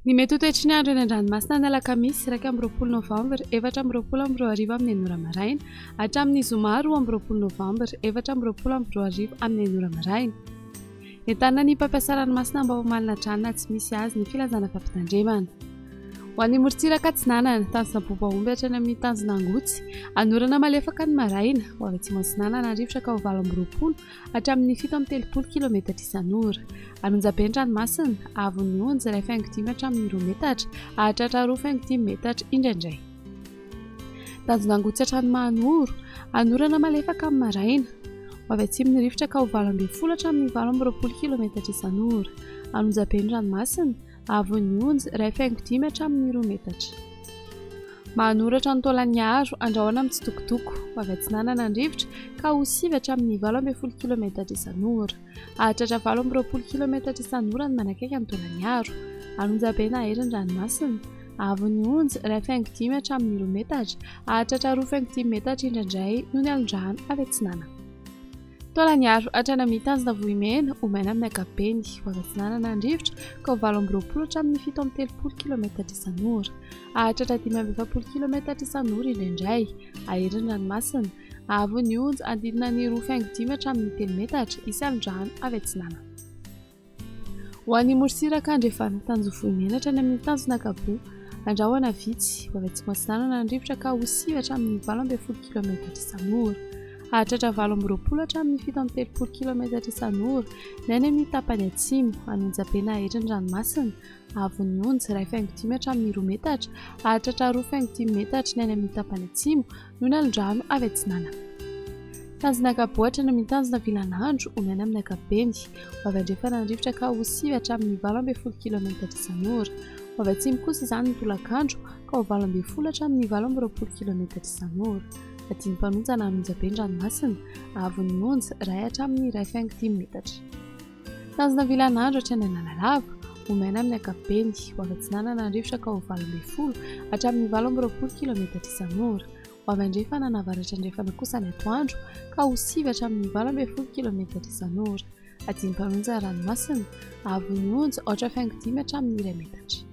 Ny mety ho toetry ny andro eny an-dranomasina ny alakamisy 21 novambra 2024 amin'ny enina ora maraina hatramin'ny zoma 22 novambra 2024 amin'ny enina ora maraina. Entanina ny mpampiasa ranomasina mba ho malina hatrany na tsy misy azy ny filazana fampitandremana. Ho an'ny morontsiraka atsinanana, tanjona Bobaomby hatrany amin'ny tanjona Angotsy, anorana malefaka ny maraina, ho avy atsimo atsinanana rivotra ka ho 28 hatramin'ny 37 kilometatra isan'ora. An'Onjabe ny ranomasina, avon'ny onja 1,5 hatramin'ny 2 metatra, hahatratra 2,5 metatra indraindray. Tanjona Angotsy hatrany Mahanoro, anorana malefaka amin'ny maraina. Ho avy atsimo ny rivotra ka ho 18 hatramin'ny 28 kilometatra isan'ora. An'Onjabe ny ranomasina, avon'ny onja 1,5 hatramin'ny 2 metatra. Mahanoratra ny Taolagnaro, andrahona mitsitokotoko. Ho avy atsinanana ny rivotra ka ho 9 hatramin'ny 18 kilometatra isan'ora. Hahatratra 28 kilometatra isan'ora ny manakaiky an'i Taolagnaro. An'Onjabe na hery ny ranomasina. Avon'ny onja, 1,5 hatramin'ny 2 metatra. Hahatratra 2,5 metatra indraindray noho ny alon-drano avy atsinanana. Taolagnaro hatrany amin'ny tanjona Vohimena, ho maina amin'ny ankapobeny. Ho avy atsinanana ny rivotra ka ho 28 hatramin'ny 37 kilometatra isan'ora. Hahatratra 45 kilometatra isan'ora indraindray. Hahery ny ranomasina. Haavon'ny onja hanodidina ny 2,5 hatramin'ny 3 metatra, hisy alon-drano avy atsinanana. Ho an'ny morontsiraka andrefana, tanjona Vohimena hatrany amin'ny tanjona Ankaboa, andrahona vitsy, ho avy atsimo atsinanana ny rivotra ka ho 9 hatramin'ny 18 kilometatra isan'ora. Hahatratra 28 hatramin'ny 37 kilometatra isan'ora ny any amin'ny tapany atsimo, an'Onjabe na hery ny ranomasina, Haavon'ny onja, 1,5 hatramin'ny 2 metatra, hahatratra 2,5 metatra ny any amin'ny tapany atsimo, noho ny alon-drano avy atsinanana. Tanjona Ankaboa hatrany amin'ny tanjona Vilanandro, omena amin'ny ankapobeny. Ho avy andrefana ny rivotra ka ho 9 hatramin'ny 18 kilometatra isan'ora. Ho avy atsimo kosa izany ny tolakandro ka ho 18 hatramin'ny 28 kilometatra isan'ora. Adino mpanonja na an'onjabe ny ranomasina, haavon'ny onja, 1 hatramin'ny 1,5 metatra. Tanjona Vilanandro hatrany Analalava, ho maina amin'ny ankapobeny, ho avy atsinanana ny rivotra ka ho 18 hatramin'ny 28 kilometatra isan'ora. Ho avy andrefana na avaratra andrefana kosa ny atoandro ka ho 9 hatramin'ny 18 kilometatra isan'ora. Adin'ny-mpanonja ranomasina, haavon'ny onja 4,5 hatramin'ny 1 metatra.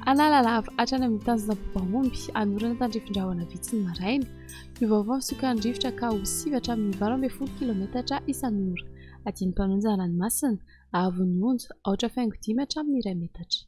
Analalava hatrany amin'ny tanjona Bobaomby, hanorana tandrifin-drahona vitsy ny maraina. Miovaova ny siokan'ny rivotra ka ho 9 hatramin'ny 18 kilometatra isan'ora. Adin'ny mpanonja ranomasina, haavon'ny onja, 4,5 hatramin'ny 1 metatra.